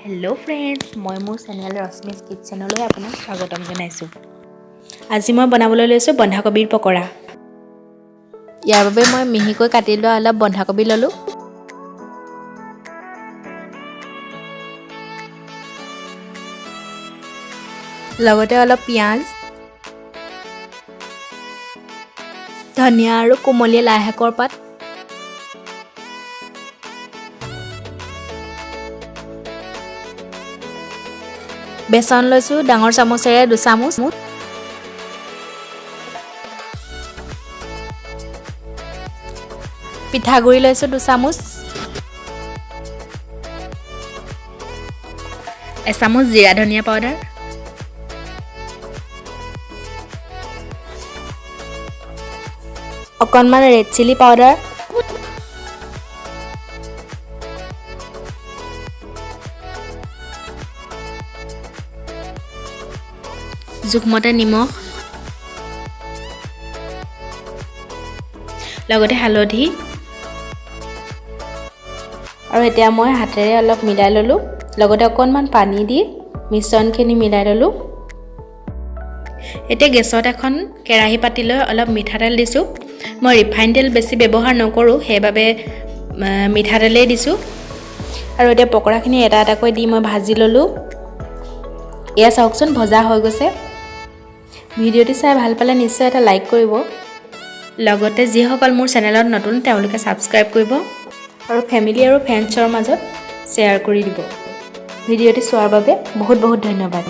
Hello' friends, মই মোৰ channel ৰশ্মিজ কিটচেনলৈ আপোনাক স্বাগতম জনাইছোঁ। আজি মই বনাবলৈ লৈছোঁ বন্ধাকবিৰ পকৰা। ইয়াৰ বাবে মই মিহিকৈ কাটি লোৱা অলপ বন্ধাকবি ল'লোঁ। লগতে অলপ পিঁয়াজ, ধনিয়া আৰু কোমলীয়া লাই শাকৰ পাত, বেচন লৈছোঁ ডাঙৰ চামুচেৰে 2 চামুচ, পিঠাগুড়ি লৈছোঁ 2 চামুচ, এচামুচ জিৰা ধনিয়া পাউডাৰ, অকণমান ৰেড চিলি পাউডাৰ, জোখমতে নিমখ, লগতে হালধি। আৰু এতিয়া মই হাতেৰে অলপ মিলাই ল'লোঁ, লগতে অকণমান পানী দি মিশ্ৰণখিনি মিলাই ল'লোঁ। এতিয়া গেছত এখন কেৰাহী পাতি লৈ অলপ মিঠাতেল দিছোঁ। মই ৰিফাইন তেল বেছি ব্যৱহাৰ নকৰোঁ, সেইবাবে মিঠাতেলেই দিছোঁ। আৰু এতিয়া পকৰাখিনি এটা এটাকৈ দি মই ভাজি ল'লোঁ। এয়া চাওকচোন, ভজা হৈ গৈছে। ভিডিঅ'টি চাই ভাল পালে নিশ্চয় এটা লাইক কৰিব, লগতে যিসকল মোৰ চেনেলত নতুন তেওঁলোকে ছাবস্ক্ৰাইব কৰিব আৰু ফেমিলি আৰু ফ্ৰেণ্ডছৰ মাজত শ্বেয়াৰ কৰি দিব। ভিডিঅ'টি চোৱাৰ বাবে বহুত বহুত ধন্যবাদ।